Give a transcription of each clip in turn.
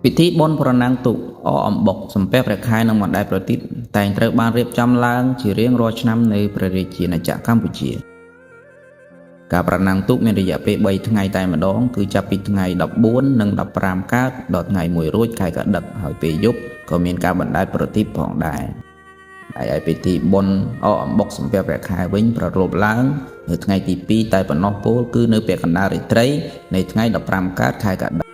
ពិធីបុណ្យប្រណាំងទូកអកអំបុកសំពះព្រះខែនិងបណ្ដែតប្រទីបតែងត្រូវបានរៀបចំឡើងជារៀងរាល់ឆ្នាំនៅព្រះរាជាណាចក្រកម្ពុជាការប្រណាំងទូកមានរយៈពេល3ថ្ងៃតែម្ដងគឺចាប់ពីថ្ងៃ14និង15កើតដល់ថ្ងៃ1រោចខែកត្តិកហើយពេលយប់ក៏មានការបណ្ដែតប្រទីបផងដែរហើយឯពិធីបុណ្យអកអំបុកសំពះព្រះខែវិញប្រារព្ធឡើងនៅថ្ងៃទី2តែប៉ុណ្ណោះពោលគឺនៅពាក់កណ្ដាលរាត្រីនៃថ្ងៃ15កើតខែកត្តិក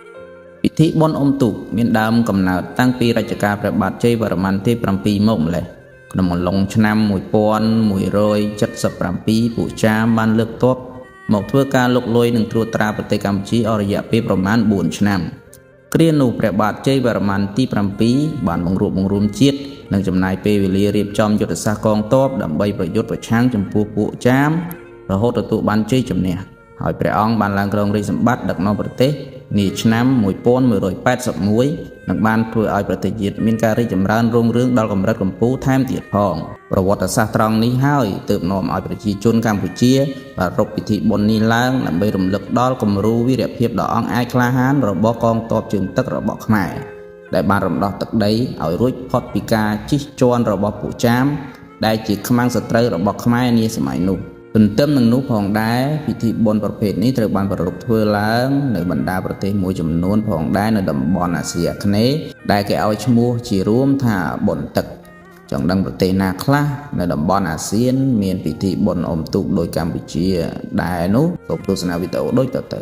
ពិធីបុណ្យអុំទូកមានដើមកំណើតតាំងពីរជ្ជកាលព្រះបាទជ័យវរ្ម័នទី7មកម្លេះក្នុងអំឡុងឆ្នាំ1177ពួកចាមបានលើកទ័ពមកធ្វើការលុកលុយនិងត្រួតត្រាប្រទេសកម្ពុជាអស់រយៈពេលប្រមាណ4ឆ្នាំគ្រានោះព្រះបាទជ័យវរ្ម័នទី7បានបង្រួបបង្រួមជាតិនិងចំណាយពេលវេលារៀបចំយុទ្ធសាស្ត្រកងទ័ពដើម្បីប្រយុទ្ធប្រឆាំងចំពោះពួកចាមរហូតទទួលបានជ័យជំនះហើយព្រះអង្គបានឡើងគ្រងរាជសម្បត្តិដឹកនាំប្រទេសនាឆ្នាំ1181និងបានធ្វើឲ្យប្រទេសជាតិមានការរីកចម្រើនរុងរឿងដល់កម្រិតកំពូលថែមទៀតផងប្រវត្តិសាស្ត្រត្រង់នេះហើយទើបនាំឲ្យប្រជាជនកម្ពុជាប្រារព្ធពិធីបុណ្យនេះឡើងដើម្បីរំលឹកដល់គំរូវីរភាពដ៏អង់អាចក្លាហានរបស់កងទ័ពជើងទឹករបស់ខ្មែរដែលបានរំដោះទឹកដីឲ្យរួចផុតពីការជិះជាន់របស់ពួកចាមដែលជាខ្មាំងសត្រូវរបស់ខ្មែរនាសម័យនោះទន្ទឹមនឹងនោះផងដែរពិធីបុណ្យប្រភេទនេះត្រូវបានប្រារព្ធធ្វើឡើងនៅបណ្ដាប្រទេសមួយចំនួនផងដែរនៅតំបន់អាស៊ីអាគ្នេយ៍ដែលគេឲ្យឈ្មោះជារួមថាបុណ្យទឹកចង់ដឹងប្រទេសណាខ្លះនៅតំបន់អាស៊ានមានពិធីបុណ្យអុំទូកដោយកម្ពុជាដែរនោះសូមទស្សនាវីដេអូដូចតទៅ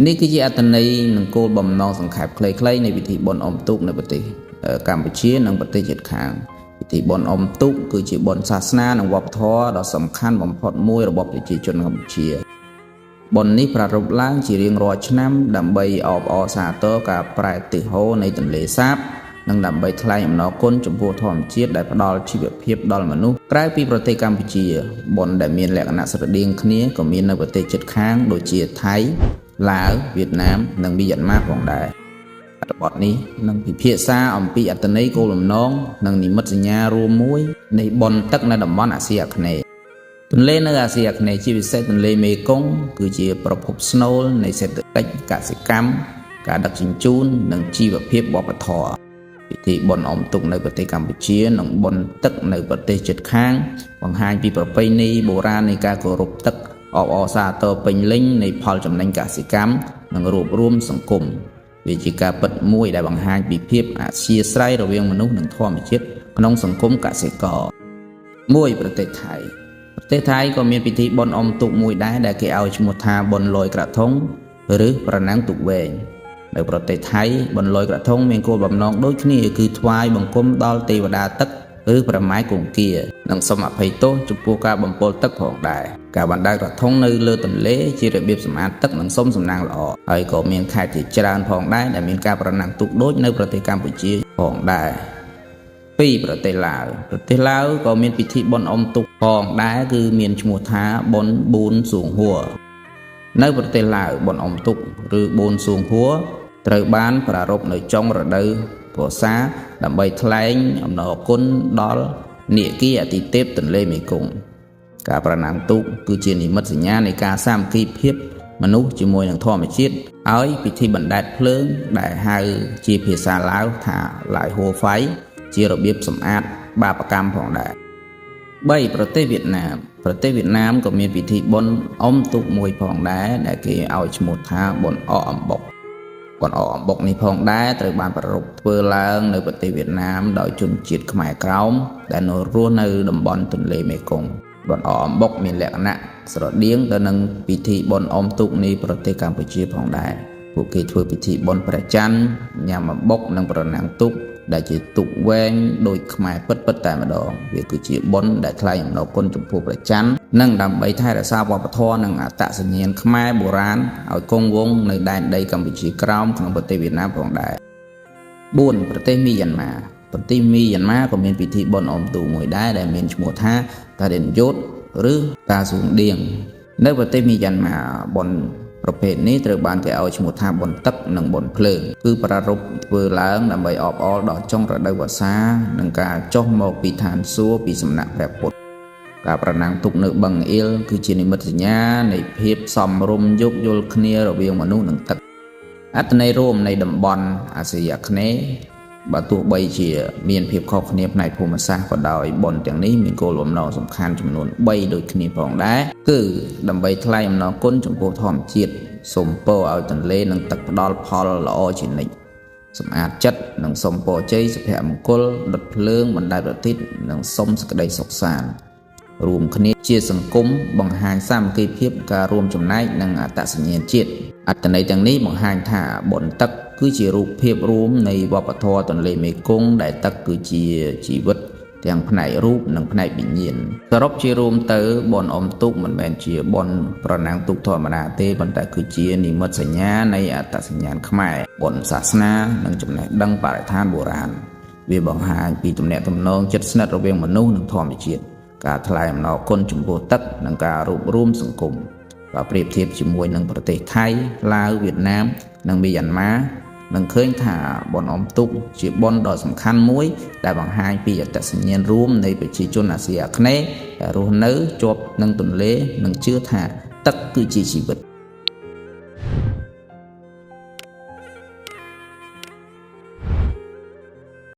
នេះគឺជាអត្ថន័យនិងគោលបំណងសង្ខេបខ្លីៗនៃពិធីបុណ្យអុំទូកនៅប្រទេសកម្ពុជានិងប្រទេសជិតខាងពិធីបុណ្យអុំទូកគឺជាបុណ្យសាសនានិងវប្បធម៌ដ៏សំខាន់បំផុតមួយរបស់ប្រជាជនកម្ពុជាបុណ្យនេះប្រារព្ធឡើងជារៀងរាល់ឆ្នាំដើម្បីអបអរសាទរការប្រែទិសហូរនៃទន្លេសាបនិងដើម្បីថ្លែងអំណរគុណចំពោះធម្មជាតិដែលផ្ដល់ជីវភាពដល់មនុស្សក្រៅពីប្រទេសកម្ពុជាបុណ្យដែលមានលក្ខណៈស្រដៀងគ្នាក៏មាននៅប្រទេសជិតខាងដូចជាថៃឡាវវៀតណាមនិងមីយ៉ាន់ម៉ាផងដែរអត្ថបទនេះនឹងពិភាក្សាអំពីអត្ថន័យគោលបំណងនិងនិមិត្តសញ្ញារួមមួយនៃបុណ្យទឹកនៅតំបន់អាស៊ីអាគ្នេយ៍ទន្លេនៅអាស៊ីអាគ្នេយ៍ជាពិសេសទន្លេមេគង្គគឺជាប្រភពស្នូលនៃសេដ្ឋកិច្ចកសិកម្មការដឹកជញ្ជូននិងជីវភាពវប្បធម៌ពិធីបុណ្យអុំទូកនៅប្រទេសកម្ពុជានិងបុណ្យទឹកនៅប្រទេសជិតខាងបង្ហាញពីប្រពៃណីបុរាណនៃការគោរពទឹកអបអរសាទរពេញលេញនៃផលចំណេញកសិកម្មនិងរួបរួមសង្គមវាជាការពិតមួយដែលបង្ហាញពីភាពអធ្យាស្រ័យរវាងមនុស្សនិងធម្មជាតិក្នុងសង្គមកសិករមួយប្រទេសថៃប្រទេសថៃក៏មានពិធីបុណ្យអុំទូកមួយដែរដែលគេឲ្យឈ្មោះថាបុណ្យលយក្រធុងឬប្រណាំងទូកវែងនៅប្រទេសថៃបុណ្យលយក្រធុងមានគោលបំណងដូចគ្នាគឺថ្វាយបង្គំដល់ទេវតាទឹកឬព្រះម៉ែគង្គានិងសូមអភ័យទោសចំពោះការបំពុលទឹកផងដែរការបណ្ដែតក្រធុងនៅលើទន្លេជារបៀបសម្អាតទឹកនិងសុំសំណាងល្អហើយក៏មានខេត្តជាច្រើនផងដែរដែលមានការប្រណាំងទូកដូចនៅប្រទេសកម្ពុជាផងដែរពីប្រទេសឡាវប្រទេសឡាវក៏មានពិធីបុណ្យអុំទូកផងដែរគឺមានឈ្មោះថាបុណ្យបួនសួងហួរនៅប្រទេសឡាវបុណ្យអុំទូកឬបួនសួងហួរត្រូវបានប្រារព្ធនៅចុងរដូវវស្សាដើម្បីថ្លែងអំណរគុណដល់នាគាអតិទេពទន្លេមេគង្គការប្រណាំងទូកគឺជានិមិត្តសញ្ញានៃការសាមគ្គីភាពមនុស្សជាមួយនឹងធម្មជាតិហើយពិធីបណ្ដែតភ្លើងដែលហៅជាភាសាឡាវថាឡាយហួរហ្វៃជារបៀបសម្អាតបាបកម្មផងដែរ3ប្រទេសវៀតណាមប្រទេសវៀតណាមក៏មានពិធីបុណ្យអុំទូកមួយផងដែរដែលគេឲ្យឈ្មោះថាបុណ្យអកអំបុកបុណ្យអកអំបុកនេះផងដែរត្រូវបានប្រារព្ធធ្វើឡើងនៅប្រទេសវៀតណាមដោយជនជាតិខ្មែរក្រោមដែលនៅរស់នៅតំបន់ទន្លេមេគង្គបុណ្យអកអំបុកមានលក្ខណៈស្រដៀងទៅនឹងពិធីបុណ្យអុំទូកនៃប្រទេសកម្ពុជាផងដែរពួកគេធ្វើពិធីបុណ្យព្រះច័ន្ទញ៉ាំអំបុកនិងប្រណាំងទូកដែលជាទូកវែងដូចខ្មែរពិតៗតែម្ដងវាគឺជាបុណ្យដែលថ្លែងអំណរគុណចំពោះព្រះច័ន្ទនិងដើម្បីថែរក្សាវប្បធម៌និងអត្តសញ្ញាណខ្មែរបុរាណឲ្យគង់វង្សនៅដែនដីកម្ពុជាក្រោមក្នុងប្រទេសវៀតណាមផងដែរ4ប្រទេសមីយ៉ាន់ម៉ាប្រទេសមីយ៉ាន់ម៉ាក៏មានពិធីបុណ្យអុំទូកមួយដែរដែលមានឈ្មោះថាតាដិនយុទ្ធឬតាស៊ូងដៀងនៅប្រទេសមីយ៉ាន់ម៉ាបុណ្យប្រភេទនេះត្រូវបានគេឲ្យឈ្មោះថាបុណ្យទឹកនិងបុណ្យភ្លើងគឺប្រារព្ធធ្វើឡើងដើម្បីអបអរដល់ចុងរដូវវស្សានិងការចុះមកពីឋានសួគ៌ពីសំណាក់ព្រះពុទ្ធ ការប្រណាំងទូកនៅបឹងអៀលគឺជានិមិត្តសញ្ញានៃភាពសមរម្យយោគយល់គ្នារវាងមនុស្សនិងទឹកអត្ថន័យរួមនៃតំបន់អាស៊ីអាគ្នេយ៍បើទោះបីជាមានភាពខុសគ្នាផ្នែកភូមិសាស្ត្រក៏ដោយបុណ្យទាំងនេះមានគោលបំណងសំខាន់ចំនួន3ដូចគ្នាផងដែរគឺដើម្បីថ្លែងអំណរគុណចំពោះធម្មជាតិសូមពរឲ្យទន្លេនិងទឹកផ្ដល់ផលល្អជានិច្ចសម្អាតចិត្តនិងសូមពរជ័យសុភមង្គលដុតភ្លើងបណ្ដែតប្រទីបនិងសូមសេចក្តីសុខសាន្តរួមគ្នាជាសង្គមបង្ហាញសាមគ្គីភាពការរួមចំណែកនិងអត្តសញ្ញាណជាតិអត្ថន័យទាំងនេះបង្ហាញថាបុណ្យទឹកគឺជារូបភាពរួមនៃវប្បធម៌ទន្លេមេគង្គដែលទឹកគឺជាជីវិតទាំងផ្នែករូបនិងផ្នែកវិញ្ញាណសរុបជារួមទៅបុណ្យអុំទូកមិនមែនជាបុណ្យប្រណាំងទូកធម្មតាទេប៉ុន្តែគឺជានិមិត្តសញ្ញានៃអត្តសញ្ញាណខ្មែរបុណ្យសាសនានិងចំណេះដឹងបរិស្ថានបុរាណវាបង្ហាញពីទំនាក់ទំនងជិតស្និទ្ធរវាងមនុស្សនិងធម្មជាតិការថ្លែងអំណរគុណចំពោះទឹកនិងការរួបរួមសង្គមបើប្រៀបធៀបជាមួយនឹងប្រទេសថៃឡាវវៀតណាមនិងមីយ៉ាន់ម៉ានឹងឃើញថាបុណ្យអុំទូកជាបុណ្យដ៏សំខាន់មួយដែលបង្ហាញពីអត្តសញ្ញាណរួមនៃប្រជាជនអាស៊ីអាគ្នេយ៍ដែលរស់នៅជាប់នឹងទន្លេនិងជឿថាទឹកគឺជាជីវិត។